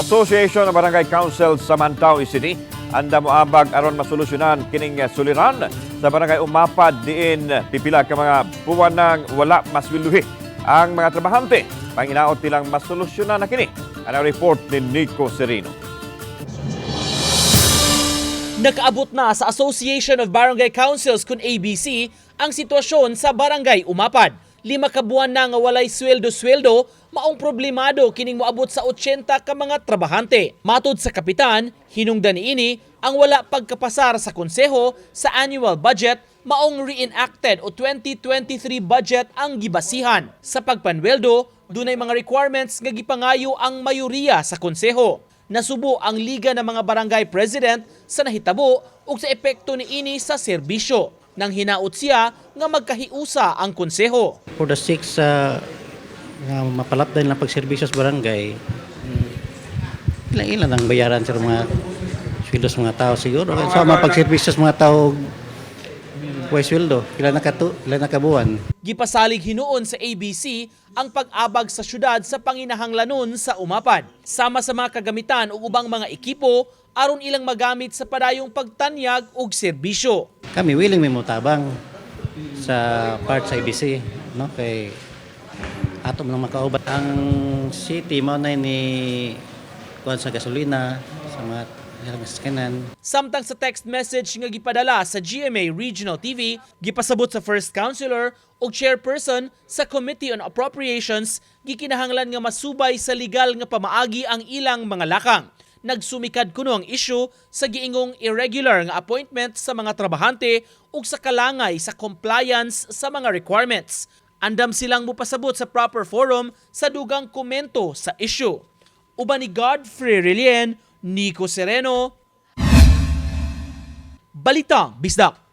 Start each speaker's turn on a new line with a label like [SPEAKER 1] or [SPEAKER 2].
[SPEAKER 1] Association of Barangay Council sa Mantawi City andam moabag aron masolusyonan kining suliran sa Barangay Umapad diin pipila ka mga buwan nang wala maswelduhi ang mga trabahante. Panginaot nilang masolusyonan na kini. Ang report ni Nico Serino.
[SPEAKER 2] Nakaabot na sa Association of Barangay Councils kun ABC ang sitwasyon sa Barangay Umapad. 5 ka buwan na nga walay sweldo-sweldo, maong problemado kining moabot sa 80 ka mga trabahante. Matod sa kapitan, hinungdan niini ang wala pagkapasar sa konseho sa annual budget, maong reenacted o 2023 budget ang gibasihan. Sa pagpanweldo, dunay mga requirements nga gipangayo ang mayoriya sa konseho. Nasubo ang Liga ng mga Barangay President sa nahitabo ug sa epekto niini sa serbisyo. Nang hinaot siya nga magkahiusa ang konseho.
[SPEAKER 3] For the six nga mapalapdan lang pagserbisyo sa barangay, ilan ilan ang bayaran sa mga sweldo sa mga tao siguro. So, mga pagserbisyo sa mga tao, way sweldo, ilan na kabuwan.
[SPEAKER 2] Gipasalig hinuon sa ABC ang pag-abag sa syudad sa panginahanglanon sa Umapad. Sama sa mga kagamitan ug ubang mga ekipo aron ilang magamit sa padayong pagtanyag og serbisyo.
[SPEAKER 3] Kami willing may mutabang sa part sa ABC, no, kay ato man makauban ang city mao na ni kuan sa gasolina sa mga ilang sakyanan.
[SPEAKER 2] Samtang sa text message nga gipadala sa GMA Regional TV, gipasabot sa First Councilor ug chairperson sa Committee on Appropriations, gikinahanglan nga masubay sa legal nga pamaagi ang ilang mga lakang. Nagsumikad kuno ang issue sa giingong irregular nga appointment sa mga trabahante ug sa kalangay sa compliance sa mga requirements. Andam silang mupasabot sa proper forum sa dugang komento sa issue. Uban ni Godfrey Relien, Nico Sereno, Balitang Bisdak.